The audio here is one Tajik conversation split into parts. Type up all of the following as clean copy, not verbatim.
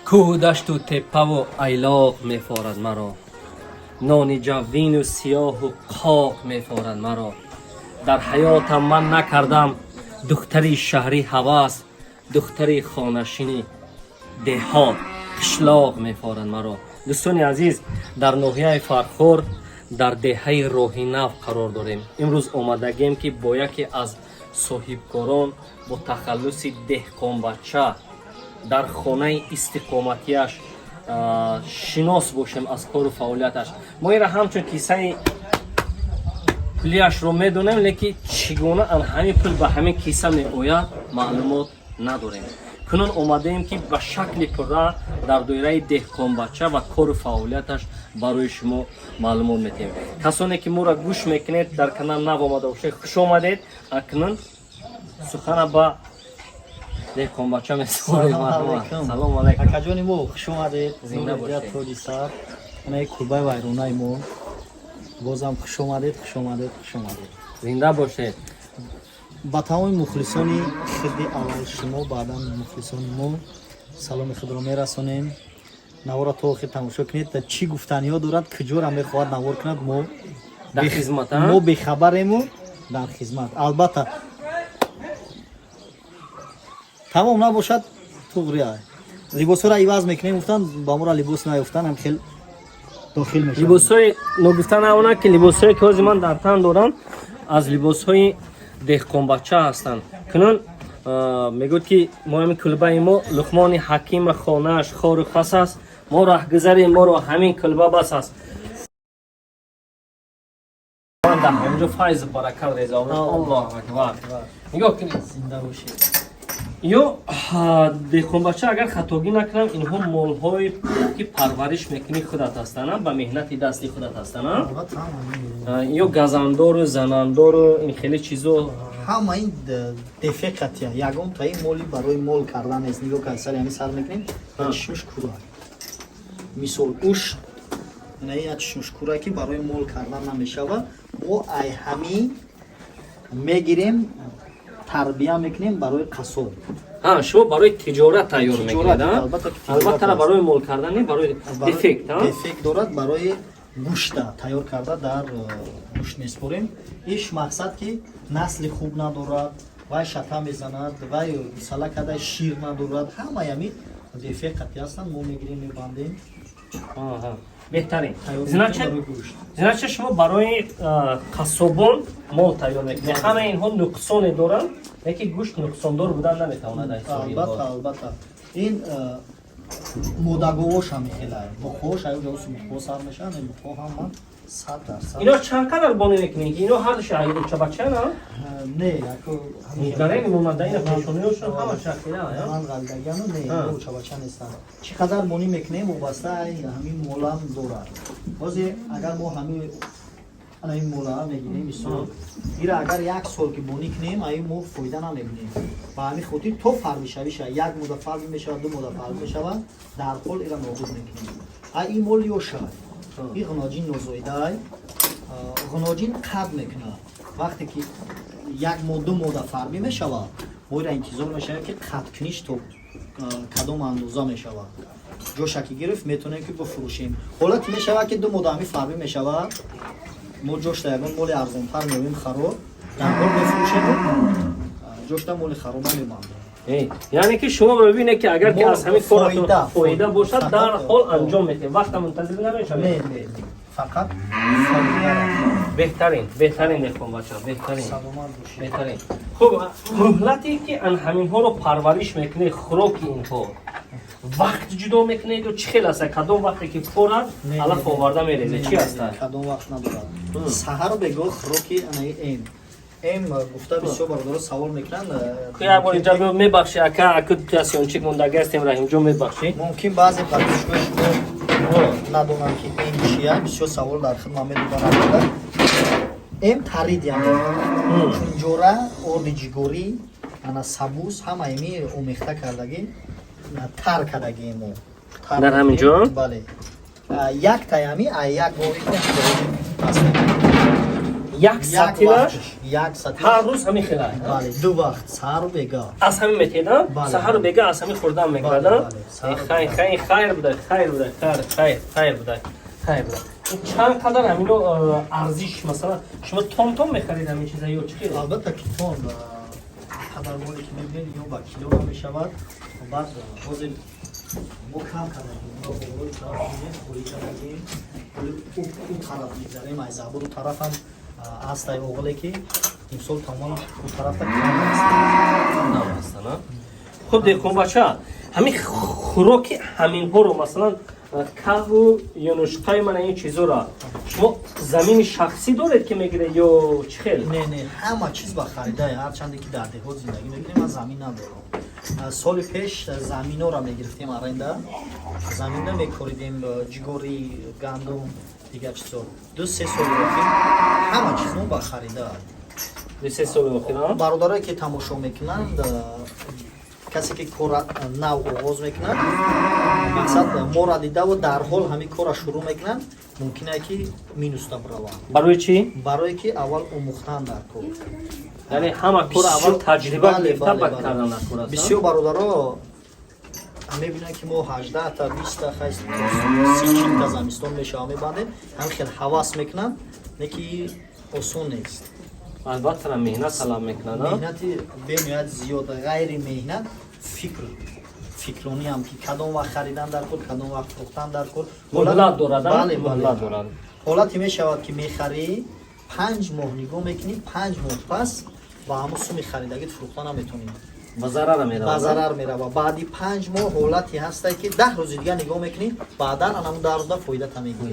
Кӯҳу дашту теппаву айлоқ мефорад маро, нони ҷаввину сиёҳу қоқ мефорад маро. Дар ҳаётам ман накардам духтари шаҳрӣ ҳавас, духтари хонашини деҳот, қишлоқ мефорад маро. Дӯстони азиз, дар ноҳияи Фархор, дар деҳаи Роҳинав қарор дорем. Имрӯз омадагем, ки бо яке аз соҳибкорон бо тахаллуси Деҳқонбача дар хонаи истиқоматиаш шинос бошем аз кору фаъолияташ. Мо инра ҳамчун кисаи пулиашро медонем, лекин чӣ гуна ан ҳамин пул ба ҳамин киса меояд, маълумот надорем. Кунун омадаем, ки ба шакли пурра дар доираи Деҳқонбача ва кору фаъолияташ барои шумо маълумот медиҳем. Касоне ки моро гӯш мекунед, дар канал нав омада бошед, хуш омадед. Акнун сухана ба Деҳқонбача месупорем. Салому алайкум. Акаҷони мо, хуш омадед. Зинда бошед. Тоҷи сар, анаи кулбаи вайронаи мо. Бозам хуш омадед, хуш омадед, хуш омадед. Зинда бошед. Ба тамоми мухлисони хиди, аввал шумо, баъдан мухлисони мо, саломи худро мерасонем. Навора то охир тамошо кунед, та чӣ гуфтаниҳо дорад, куҷора мехоҳад навор кунад, мо дар хизмат, а? Мо бехабарему, дар хизмат, албатта. Тамом набошад, туғри либосҳоро иваз мекунем. Гуфтан, ба моро либос наёфтан, ҳам хел дохил мешавад. Либосҳои, ногуфта наонад, ки либосҳое ки ҳозир ман дар тан дорам, аз либосҳои Деҳқонбача ҳастанд. Кунун мегӯяд, ки мо ҳамин кулбаи мо, Луқмони ҳакима хонааш хору хас аст, мо раҳгузари моро ҳамин кулба бас аст. Ман дар ҳаминҷо файзу баракат реза. Аллоҳу акбар, нигоҳ кунед. Зинда бошед. Ё деҳқонбача, агар хатогӣ накунам, инҳо молҳое ки парвариш мекунӣ худат ҳастанд, ба меҳнати дасти худат ҳастанд? Албатта, ҳама. Ё газандору занандору ин хеле чизо? Ҳама ин дефектатия, ягон таи моли барои мол кардан нест. Нигоҳ кар, сари ҳамин сар мекунем, чишмуш кура, мисол, уш ина чишмуш кура, ки барои мол кардан намешавад. Мо ай ҳамин мегирем, тарбия мекунем барои қассоб. Ҳа, шумо барои тиҷорат тайёр Тиҷорат, мекунед, а? Албатта ки тиҷорат Албатта, аст. барои мол кардан не, барои дефект, а? Дефект дорад, барои гӯшта тайёр карда дар гӯшт меспорем. Иш мақсад, ки насли хуб надорад, вай шата мезанад, вай сала када шир надорад, ҳамаи ҳами дефект қати ҳастанд, мо мегирем, мебандем. Аҳа. Беҳтарин. Тайёр мекунем Значит, барои гӯшт. Значит, шумо барои қассобон мол тайёр мекунед. Ҳамаи инҳо нуқсоне доранд, лекин гӯшт нуқсондор будан наметавонад аз ҳисоби инҳо. Албатта, албатта, ин модаговош ҳами хелай буқош аю ҷавоси буқо сар мешаванд. Ин буқо ҳама 100%. Ино чанд қадар бонӣ мекунед, ки ино ҳардуши учабача на? Не, яко. Нигарен, монанда ина пешониёшон ҳама шахира. Ман ғалдагиану не. А. Учабача нестанд. Чӣ қадар монӣ мекунем, вобаста ҳамин молам дорад. Ҳозир агар мо ҳамин ана ин мола мегирем, мисол, ира агар як сол ки бонӣ кунем, аи мо фоида намебинем. Ба ҳамин хотир то фарбишавиша, як муда фарби мешавад, ду муда фарби мешавад, дар ҳол ира нобуд мекунем. А ин мол ёшай, ин ғуноҷин нозоидай, ғуноҷин қад мекунад. Вақте ки як моҳ, ду моҳда фарбӣ мешавад, мо ира интизор мешавем, ки қадкуниш то кадом андоза мешавад. Ҷоша ки гирифт, метавонем ки бифурӯшем. Ҳолате мешавад, ки ду моҳда ҳамин фарбӣ мешавад, мо ҷошта ягон моли арзонтар меёбем, хароб, дар ҳол мефурӯшему ҷошта моли хароба мебандем. Яъне ки шумо мебинед, ки агар ки Мо аз ҳамин коратон фоида, фоида бошад, фақат дар ҳол анҷом медиҳед, вақта мунтазир не. намешавед. Не, не, фақат фоида. Беҳтарин, беҳтарин, деҳқонбача, беҳтарин. Саломат бошед. Беҳтарин. Хуб, муҳлате ки ан ҳаминҳоро парвариш мекунед, хӯроки инҳо вақт ҷудо мекунед ё чӣ хел аста? Кадом вақте ки форад, Не, алаф не, не. оварда мерезед, Не, чӣ не, аста? Не, кадом вақт надорад. Саҳару бегоҳ хӯроки анаи эм гуфта, бисёр бародаро савол мекунанд. Як бор инҷа биё, мебахшӣ, ака, аку тасёнчик мондаги ҳастем, Раҳимҷон, мебахшӣ. Мумкин баъзе подписчикои шумо надонанд, ки эм чия. Бисёр савол дар хидмат медоданад. Эм тарид, яъне кунҷора, орди ҷигорӣ, ана сабуз, ҳама эми омехта кардагӣ, тар кардагӣ мо. Тар Дар ҳамин ҷо? Бале. Як таями а як гови. Як сатилаш? Як сатил. Ҳар рӯз ҳамин хела? Бале, ду вақт, саҳару бега. Аз ҳамин метеда? Бале. Саҳару бега аз ҳамин хӯрдан мекарда? Бале, саҳару Хайр, хайр, хайр будай, хайр будай, хайр, хайр, хайр будай, хайр будай. Ин чанд қадар ҳамино арзиш, масалан, шумо тон тон мехарид ҳамин чиза ё чӣ хел? Албатта ки тон. Қадар моле ки мебинед, ё ба кило мешавад. Баъд ҳозир мо кам кардем, болои тараф мебинем, холӣ кардагем, ӯ тараф мегзарем, ай забур ӯ тарафам ҳастай оғиле ки имсол тамом ӯ тарафта кам аст. Нав ҳастан, а? Хуб, деҳқонбача, ҳамин хӯроки ҳаминҳоро, масалан, каву юнушқаи, мана ин чизоро шумо замини шахсӣ доред ки мегиред ё чӣ хел? Не, не, ҳама чиз ба харидае. Ҳарчанде ки дар деҳот зиндагӣ мекунем, ман замин надорам. Соли пеш заминора мегирифтем аренда, заминда мекоридем ҷигори, гандум, дигар чизо. 2-3 соли охир ҳама чиз мо ба харида. 2-3 соли охир, а? Бародарое ки тамошо мекунанд, касе ки кора нав оғоз мекунад, мақсад моро дидаву дарҳол ҳамин корра шурӯъ мекунанд, мумкин е ки минуста бираванд. Барои чӣ? Барое ки аввал омӯхтан дар кор. Яъне ҳама кор аввал таҷриба Бале, гирифта, бале, баъд бале. кардан дар кор аст, а? Бисёр бародаро мебинанд ки мо 18-та, 20-та, хай 30-40-та замистон мешава мебандем, ҳам хел ҳавас мекунанд, не ки осон нест. Албатта, меҳнат талаб мекунад, а? Меҳнати бениҳоят зиёд. Ғайри меҳнат, фикр, фикрониам ки кадом вақт харидан дар кор, кадом вақт фурӯхтан дар кор. Муҳлат дорад, а? Бале, бале. Муҳлат дорад. Ҳолате мешавад ки мехарӣ, 5 моҳ нигоҳ мекунӣ, 5 моҳ пас ба ҳамун суми харидагит фурӯхта наметонӣ. Ба зарара меравад. Ба зарар меравад. Баъди 5 моҳ ҳолате ҳасте ки 10 рӯзи дигар нигоҳ мекунӣ, баъдан анамун 10 рӯзда фоидата мегирӣ.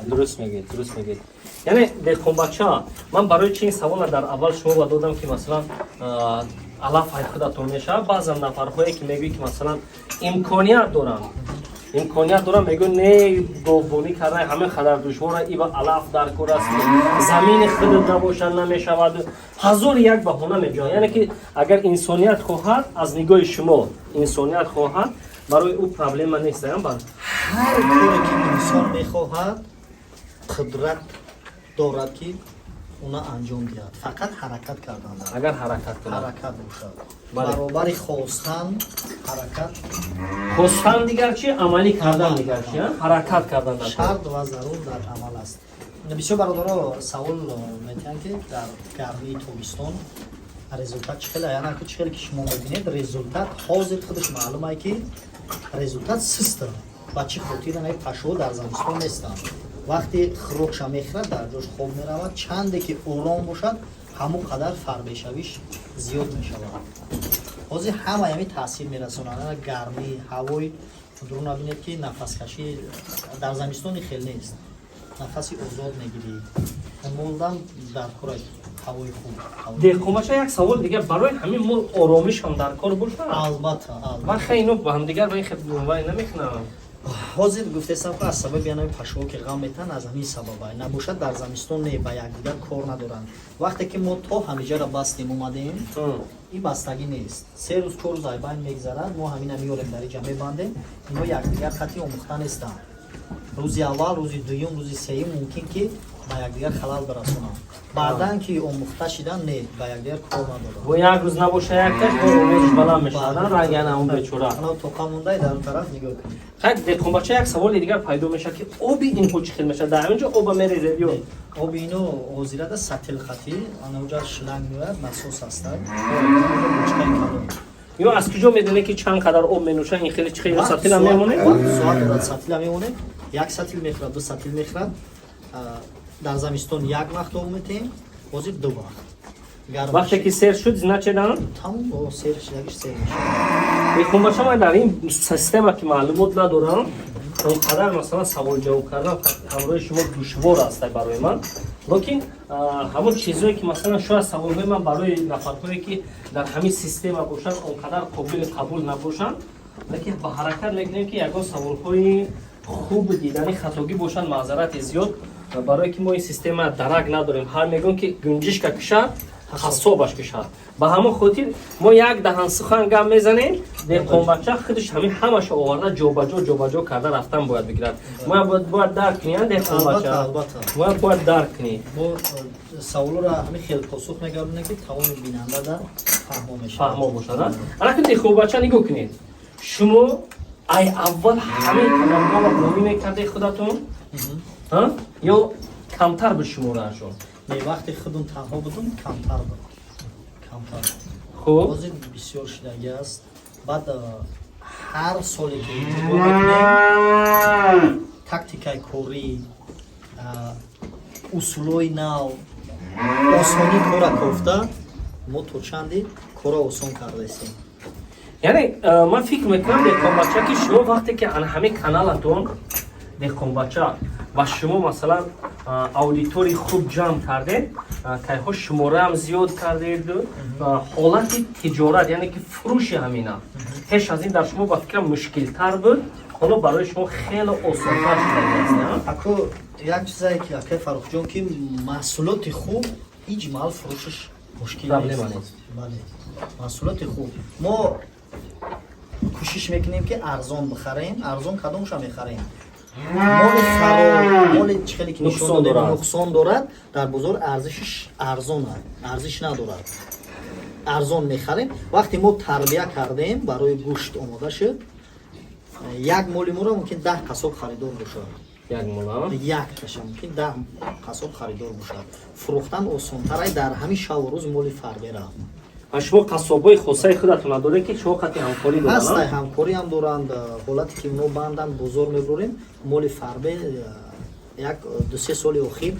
Дуруст мегӯед, дуруст мегӯед. Яъне, деҳқонбача, ман барои чи ин савола дар аввал шумо ба додам, ки масалан, алаф ай худатон мешавад. Баъзан нафарҳое ки мегӯед ки масалан имконият доранд, имконият дорам, мегӯ не, говбонӣ кардан ҳамин қадар душвора, ива алаф дар кор аст, замини худат набошад намешавад, ҳазор як баҳона меҷояд. Яъне ки агар инсоният хоҳад, аз нигоҳи шумо инсоният хоҳад, барои ӯ проблема нест, бар? Ҳар коре ки инсон мехоҳад, қудрат дорад ки уна анҷом диҳад, фақат ҳаракат кардан дар Агар ҳаракат кунад. Ҳаракат бошад. Бале. Баробари хостан ҳаракат. Хостан дигар чи, амалӣ кардан Амал дигар чи, кардан. а? Ҳаракат кардан дар кор. Шарт ва зарур дар амал аст. Бисёр бародаро савол метиҳанд ки дар гармии тобистон результат чӣ хеле. Яъне чӣ хеле ки шумо мебинед, результат ҳозир худаш маълум ае ки результат систа. Ба чӣ хотир? Ана пашо дар замистон нестанд. Вақте хӯрокша мехӯрад, дар ҷош хоб меравад. Чанде ки ором бошад, ҳамон қадар фарбешавиш зиёд мешавад. Ҳозир ҳама ҳами таъсир мерасонанд. Ана гармӣ ҳавои дуруна бинед ки нафаскашӣ дар замистони хел нест, нафаси озод мегирӣ. Молдам дар кора ҳавои хуб Деҳқонбача, як савол дигар: барои ҳамин мол оромишам дар кор бошад? Албатта, албатта. Ман хеле ино ба ҳамдигар ба ин хел вай намекунам. Ҳозир гуфтестам ки аз сабаби янами пашоҳо ки ғам метаҳанд, аз ҳамин сабаба набошад, дар замистон не, ба якдигар кор надоранд. Вақте ки мо то ҳамиҷара бастем, омадем, ин бастагӣ нест. 3 рӯз, 4 рӯз айбайн мегзарад, мо ҳамина меорем, дар иҷа мебандем, ино якдигар қатъи омӯхта нестанд. Рӯзи аввал, рӯзи дуюм, рӯзи сеюм мумкин ки ба якдигар халал бирасонанд. Баъдан ки омӯхта шидан, не, ба якдигар кор надоранд. Бо як рӯз набоша якташ, бо овозаш баланд мешавад, ранги ана он бечора. Ана тоқа мондай, дар он тараф нигоҳ кунед. Хай, деҳқонбача, як саволи дигар пайдо мешавад ки оби инҳо чӣ хел мешавад? Дар ҳамин ҷо оба мерезед ё? Оби ино ҳозирада сатил хати, ана уҷа шланг меояд, насос ҳастад, бочкаи калон. Ё аз куҷо медонед ки чанд қадар об менӯшад? Ин хеле чӣ хел сатила мемонед? Соат дорад, сатила мемонед. Як сатил мехӯрад, ду сатил мехӯрад. Дар замистон як вақт об метиҳем, ҳозир ду вақт. Гарм. Вақте ки сер шуд, значит? Тамом, сер шидагиш сер мешавад. Деҳқонбача, ман дар ин система ки маълумот надорам, он қадар масалан савол ҷавоб кардан ҳамроҳи шумо душвор аст барои ман. Лекин ҳамон чизое ки масалан шояд саволҳои ман барои нафарҳое ки дар ҳамин система бошанд, он қадар қобили қабул набошанд, лекин ба ҳаракат мекунем ки ягон саволҳои хуб дидани хатогӣ бошанд, маъзарати зиёд, барое ки мо ин система дарак надорем. Ҳар мегӯем ки гунҷишка кушад. Қассобаш кишад. Ба ҳамон хотир мо як даҳан сухан гап мезанем, деҳқонбача худаш ҳамин ҳамаша оварда, ҷобаҷо ҷобаҷо карда рафтан бояд бигирад. Мо бояд дарк кунӣ, деҳқонбача? Албатта. Мо бояд дарк кунӣ. Мо саволро ҳамин хел посух мегардонем, ки тамоми бинанда дар фаҳмо мешавад. Фаҳмо бошад. Анаки, деҳқонбача, нигоҳ кунед, шумо ай аввал ҳамин талабгоҳро бонӣ мекардед худатон ё камтар буд шумораашон? Не, вақте худум танҳо будум, камтар буд, камтар. Хуб. Ҳозир бисёр шудагӣ аст. Баъд ҳар соле ки нигоҳ мекунем, тактикаи корӣ, усулҳои нав, осонии кора кофта, мо то чанде кора осон кардаистем. Яъне ман фикр мекунам, деҳқонбача, ки шумо вақте ки ана ҳамин каналатон, деҳқонбача, ба шумо масалан аудитории хуб ҷамъ кардед, кайҳо шумораам зиёд кардед, ҳолати тиҷорат, яъне ки фурӯши ҳамина пеш аз ин дар шумо, ба фикрам, мушкилтар буд, ҳоло барои шумо хеле осонтар шудааст. Ако, як чизае ки, акай Фаррухҷон, ки маҳсулоти хуб ҳеҷ маҳал фурӯшаш мушкил нест. Бале, маҳсулоти хуб мо кӯшиш мекунем, ки арзон бихарем. Арзон кадомша мехарем? Моли хароб, моли чихеле ки нишон додем, нуқсон дорад, дар бозор арзишиш арзон арзиш надорад, арзон мехарем. Вақте мо тарбия кардем, барои гӯшт омода шуд, як моли моро мумкин 10 қассоб харидор бошад. Як мола? Як таша мумкин 10 қассоб харидор бошад. Фурӯхтан осонтарай дар ҳамин шаву рӯз моли фарбера. Ва шумо қассобҳои хосаи худатон доред, ки шумо қати ҳамкорӣ доранд? Ҳастай, ҳамкорӣ ҳам доранд. Ҳолате ки оно банданд, бозор мебурем, моли фарбе як 2-се соли охир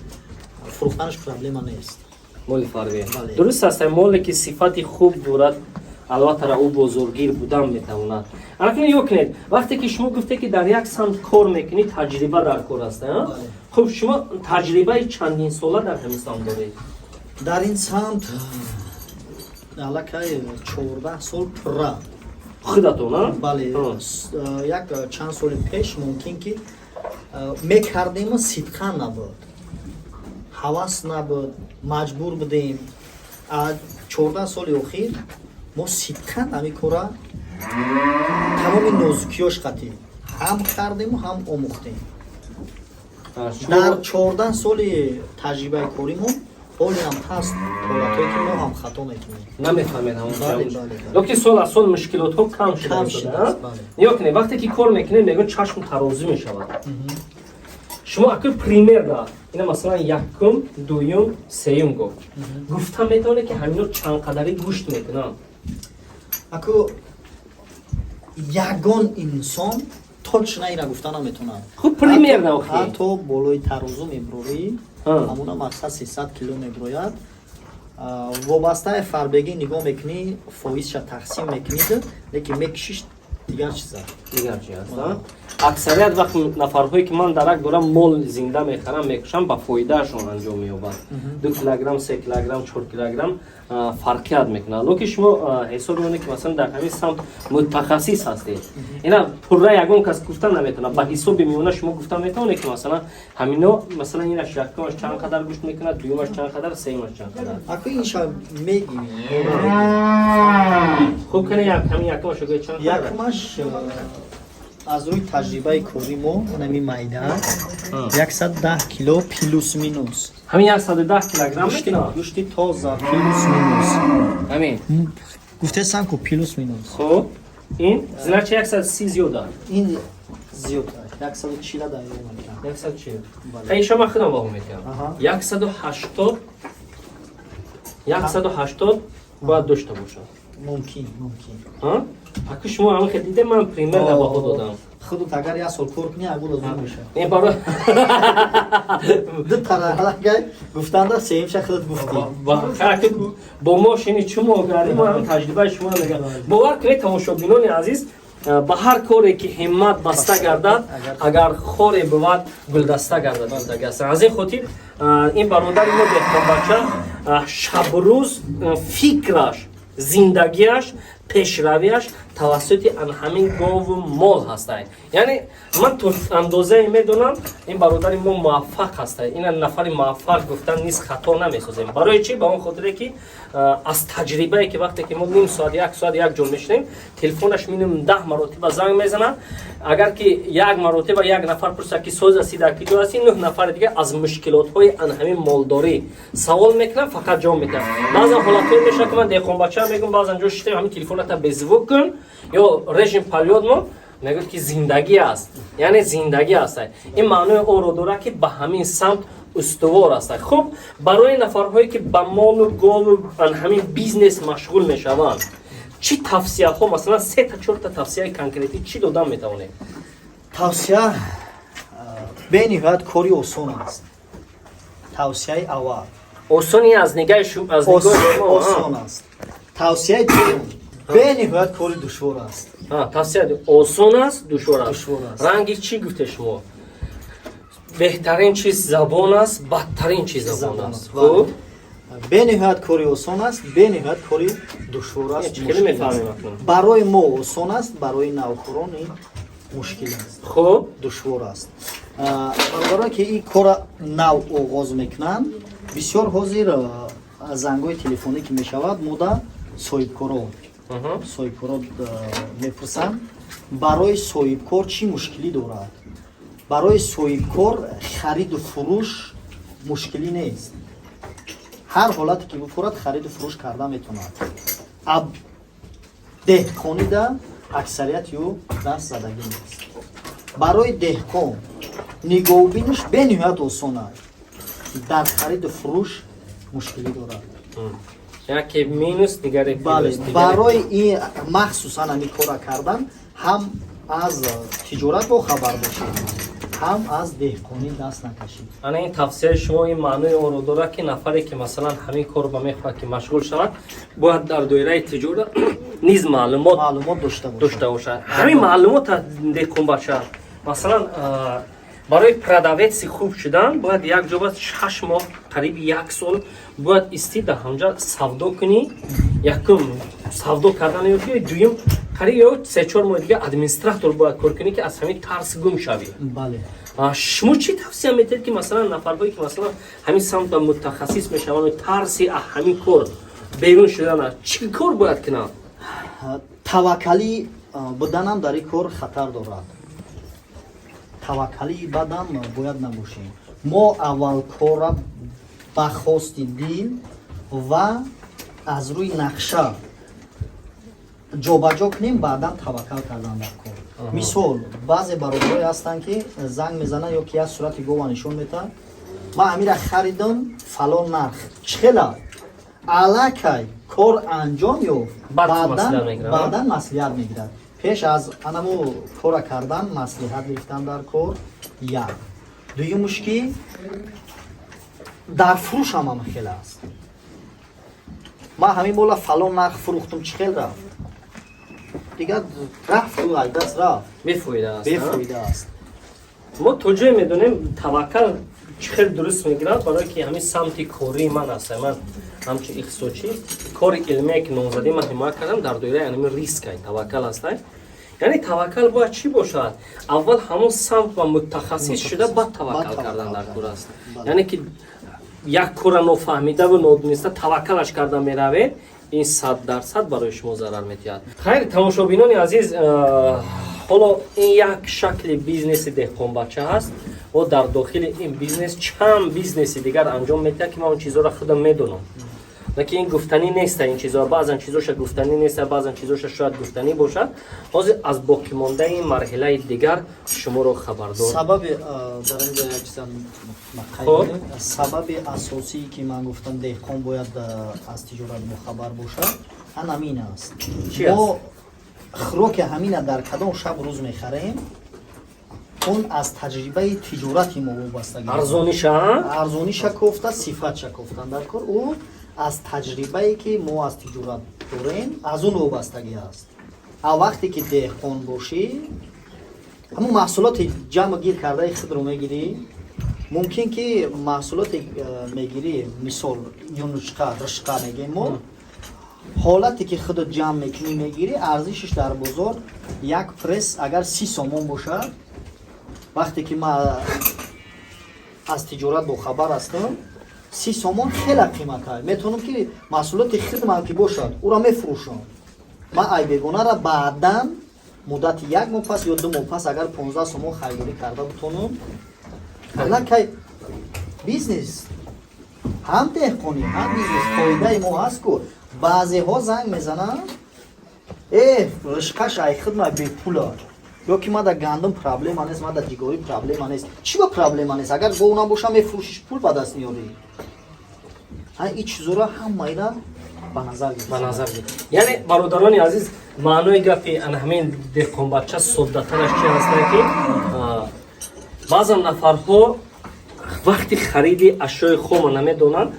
фурӯхтанаш проблема нест. Моли фарбе, дуруст аст. Моле ки сифати хуб дорад, албатта, ӯ бозоргир будан метавонад. Акнун нигоҳ кунед, вақте ки шумо гуфте, ки дар як самт кор мекунӣ, таҷриба дар кор аст. Хуб, шумо таҷрибаи чандинсола дар ҳамин самт доред? Дар ин самт аллакай 14 сол пурра. Худатон? Бале. Як чанд соли пеш мумкин ки мекардему, сидқан набуд, ҳавас набуд, маҷбур будем. 14 соли охир мо сидқан ҳамин кора тамоми нозукиёш қатӣ ҳам кардему, ҳам омӯхтем. Дар 14 соли таҷрибаи коримон ҳолиам ҳаст ҳолатҳое, ки мо ҳам хато мекунем. Намефаҳмед. Лекин сол аз сол мушкилотҳо кам шудааст. Нигоҳ кунед, вақте ки кор мекунед, мегӯяд, чашм тарозӣ мешавад. Шумо акӯ примерно ина, масалан, якум, дуюм, сеюм гуфт, гуфта метавонед, ки ҳамино чанд қадари гӯшт мекунанд? Аку, ягон инсон точно ина гуфта наметавонад. Хуб, примерно. Ҳатто болои тарозу мебурорӣ, ҳамуна мақсад 300 кило мебурояд. Вобастаи фарбегӣ нигоҳ мекунӣ, фоизша тақсим мекунид, лекин мекишиш дигар чиза. Дигар чи аст. Аксарият вақт нафарҳое, ки ман дарак дорам, мол зинда мехарам, мекушам, ба фоидаашон анҷом меёбад. 2 килограмм, 3 килограмм, 4 килограмм фарқият мекунад. Лекин шумо ҳисоб меонед, ки масалан дар ҳамин самт мутахассис ҳастед, ина пурра ягон кас гуфта наметавонад. Ба ҳисоби миёна шумо гуфта метавонед, ки масалан ҳамино, масалан, инаш якумаш чанд қадар гӯшт мекунад, дуюмаш чанд қадар, сеюмаш чанд қадар? Аку, инша мегим. Хуб, кане, ҳамин якумаш чанд? Якумаш аз рӯи таҷрибаи кори мо нами майда 110 кило плюс минус. Ҳамин 110 килограмм? Гӯшти тоза плюс минус. Ҳамин. Гуфтесам ку, плюс минус. Хуб, ин значит 130 зиёд аст? Ин зиёд, 140 дар. 140. Ин шумо худам баҳо метиҳам, 180, 180 бояд дошта бошад. Мумкин, мумкин. Аку, шумо ҳамин хел диде, ман примерно баҳо додам. Худут агар як сол кор кунӣ, агу лозим мешавад. Не, барои Ду тарафагай гуфтанда, сеюмша худут гуфтӣ. Бо мо шини чумо гардӣ, мо ҳамин таҷрибаи шуморо мегӯям. Бовар кунед, тамошобинони азиз, ба ҳар коре ки ҳиммат баста гардад, агар хоре бувад, гулдаста гардад. Аз ин хотир ин бародари мо, деҳқонбача, шабрӯз фикраш, зиндагиаш, пешравиаш Тавассути ан ҳамин гову мол ҳастай. Яъне ман то андозае медонам, ин бародари мо муваффақ ҳастай. Ина нафари муваффақ гуфтан низ хато намесозем. Барои чӣ? Ба он хотире ки аз таҷрибае ки вақте ки мо ним соат, як соат як ҷо мешинем, телефонаш минимум 10 маротиба занг мезанад. Агар ки як маротиба як нафар пурсад, ки соз ҳастӣ, дар ки ҷо ҳастӣ, нӯҳ нафари дигар аз мушкилотҳои ан ҳамин молдорӣ савол мекунам, фақат ҷавоб медиҳам. Баъзан ҳолатҳое мешавад, ки ман деҳқонбача мегӯм, баъзан ҷо шитем, ҳамин телефоната беззвук кун ё режим полёт мо. Мегӯяд, ки зиндагӣ аст, яъне зиндагӣ аст. Ин маънои онро дорад, ки ба ҳамин самт устувор аст. Хуб, барои нафарҳое ки ба молу гову ҳамин бизнес машғул мешаванд, чӣ тавсияҳо, масалан, сета, чорта тавсияи конкретӣ чӣ додан метавонед? Тавсия: бениҳоят кори осон аст. Тавсияи аввал. Осони аз нигаҳи аз нигоҳи шумо? Осон аст. Тавсияи дуюм: бениҳоят кори душвор аст. Тавсия: осон аст, душвор аст. Душвор аст. Ранги чӣ гуфте шумо, беҳтарин чиз забон аст, бадтарин чиз забон аст. Хуб. Бениҳоят кори осон аст, бениҳоят кори душвор аст. Хеле мушкил аст. Мефаҳмем акнун. Барои мо осон аст, барои навкорон ин мушкил аст, душвор аст. Бародарон, ки ин кора нав оғоз мекунанд, бисёр ҳозир зангҳои телефонӣ ки мешавад, мода соҳибкоро мепурсанд: барои соҳибкор чӣ мушкилӣ дорад? Барои соҳибкор хариду фурӯш мушкилӣ нест. Ҳар ҳолате ки бифурад, хариду фурӯш карда метавонад. Деҳқонида аксарияти ӯ даст задагӣ нест. Барои деҳқон нигоҳубиниш бениҳоят осон аст, дар хариду фурӯш мушкилӣ дорад. Яке минус, дигаре Бале. плюс, дигаре. Барои ин махсусан ҳамин кора кардан ҳам аз тиҷорат бохабар бошед, ҳам аз деҳқонӣ даст накашед. Ана ин тавсияи шумо ин маънои онро дорад, ки нафаре ки, масалан, ҳамин кор ба мехоҳад ки машғул шавад, бояд дар доираи тиҷорат низ маълумот маълумот дошта бошад. Дошта бошад. Ҳамин маълумота деҳқонбача, масалан, барои продавец и хуб шудан бояд як ҷо ба 6 моҳ, қариби як сол бояд истӣ, дар ҳамҷа савдо кунӣ. Якум, савдо кардан ёд гирӣ, дуюм, қариб ё 3-4 моҳи дига администратор бояд кор кунӣ, ки аз ҳамин тарс гум шавӣ. Бале. Шумо чӣ тавсия метиҳед, ки масалан, нафарҳое ки, масалан, ҳамин самт ба мутахассис мешаванд, тарси аз ҳамин кор берун шудана, чӣ кор бояд кунанд? Таваккалӣ буданам дар ин кор хатар дорад. Таваккалии бадам бояд набошем. Мо аввал кора ба хости дил ва аз рӯи нақша ҷобаҷо кунем, баъдан таваккал кардан дар кор. Мисол, баъзе бародарое ҳастанд, ки занг мезананд ё ки як сурати гова нишон метаҳанд: «Ман ҳамира харидам фалон нарх, чӣ хела?» Аллакай кор анҷом ёфт. Баъд маслиҳат мегирад, а? Баъдан маслиҳат мегирад. Пеш аз анаму кора кардан маслиҳат гирифтан дар кор як. Дуюмуш, ки дар фурӯш ҳам ҳама хел аст: «Ман ҳамин мола фалон нарх фурӯхтум, чӣ хел рафт?» Дигар рафт, ай даст рафт. Бефоида аст, а? Бефоида аст. Мо то ҷое медонем, таваккал чӣ хел дуруст мегирад, барое ки ҳамин самти кории ман аст. Ман ҳамчун ихтисосчӣ, кори илмие ки номзадӣ ман ҳимоя кардам, дар доираи ҳамин риск ай таваккал ҳастай. Яъне таваккал бояд чӣ бошад? Аввал ҳамон самт ва мутахассис шуда, баъд таваккал кардан дар кор аст. Яъне ки як кора нофаҳмидаву нодониста таваккалаш карда меравед, ин 100% барои шумо зарар метиҳад. Хайр, тамошобинони азиз, ҳоло ин як шакли бизнеси деҳқонбача ҳаст. О дар дохили ин бизнес чанд бизнеси дигар анҷом медиҳад, ки ман он чизҳоро худам медонам, лекин ин гуфтанӣ неста. Ин чизҳо, баъзан чизоша гуфтанӣ неста, баъзан чизоша шояд гуфтанӣ бошад. Ҳозир аз боқимондаи марҳилаи дигар шуморо хабардор Сабаби дар инҷа як чизам қайд кунем. Сабаби асосие ки ман гуфтам, деҳқон бояд аз тиҷорат бохабар бошад, ан ҳамин аст. Чӣ? Мо хӯроки ҳамина дар кадом шаб рӯз мехарем, он аз таҷрибаи тиҷорати мо вобастагӣ дорад. Арзониша? Арзониша кофта, сифатша кофтан дар кор, ӯ аз таҷрибае ки мо аз тиҷорат дорем, аз он вобастагӣ аст. А вақте ки деҳқон бошӣ, ҳамун маҳсулоти ҷамъу гир кардаи худро мегирӣ. Мумкин ки маҳсулоте мегирӣ, мисол, юнучқа, ришқа мегем мо. Ҳолате ки худат ҷамъ мекунӣ, мегирӣ, арзишаш дар бозор як пресс агар 30 сомон бошад, вақте ки ман аз тиҷорат бохабар ҳастам, 30 сомон хеле қимата. Метавонам ки маҳсулоти хидмат ки бошад, ӯро мефурӯшам. Ман ай бегонара баъдан муддати як моҳ пас ё 2 моҳ пас агар 15 сомон харидорӣ карда бутонам, аллакай бизнес, ҳам деҳқонӣ, ҳам бизнес фоидаи мо ҳаст ку. Баъзеҳо занг мезананд: «Э, ришқаш ай хидма бепула», ё ки «Ма да гандум проблема нест, ма да ҷигорӣ проблема нест». Чӣ ба проблема нест? Агар гов набоша, мефурӯшиш, пул ба даст меёрӣ. Ин чизоро ҳамаира ба назар гирифта. Ба назар гирифт. Яъне, бародарони азиз, маънои гапи ана ҳамин деҳқонбача соддатараш чи ҳастанд, ки баъзан нафарҳо вақти хариди ашёи хома намедонанд.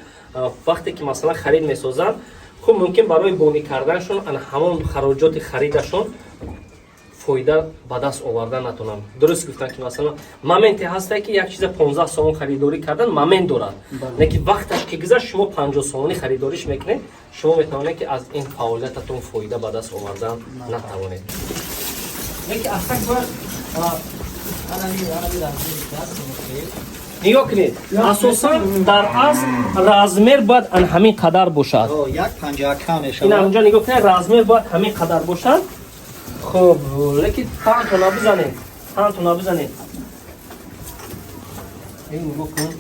Вақте ки, масалан, харид месозанд, хуб, мумкин барои бонӣ карданашон ана ҳамон хароҷоти харидашон фоида ба даст овардан натонанд. Дуруст гуфтанд, ки масалан, моменте ҳасте, ки як чиза 15 сомон харидорӣ кардан момент дорад, лекин вақташ ки гузашт, шумо 50 сомонӣ харидориш мекунед, шумо метавонед, ки аз ин фаъолиятатон фоида ба даст овардан натавонед. Лекин астак бояд Анами размери ки ҳаст, мехел. Нигоҳ кунед, асосан дар асл размер бояд ан ҳамин қадар бошад. О, як панҷака Ин мешавад. Онҷа нигоҳ кунед, размер бояд ҳамин қадар бошад. Хуб, лекин пантона бизанед, пантона бизанед. Ин нигоҳ кун,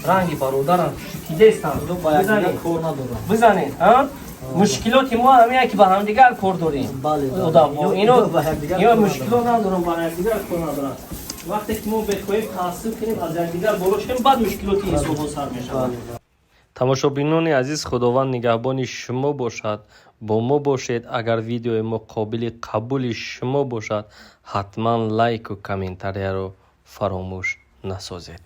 ранги бародарам шикидестам. Ино ба якдигар Бизанед. кор надоранд. Бизанед, а мушкилоти мо ҳамин, ки ба ҳамдигар кор дорем. Бале. Одамҳо ино Ино ба якдигар ино кор мушкилот надорам, ба якдигар кор надорам. Вақте ки мо бехоҳем таассуб кунем, аз якдигар боло шавем, баъд мушкилоти инсонҳо сар мешавад. Бале. Тамошобинони азиз, Худованд нигаҳбони шумо бошад, бо мо бошед. Агар видеои мо қобили қабули шумо бошад, ҳатман лайку комментарияро фаромӯш насозед.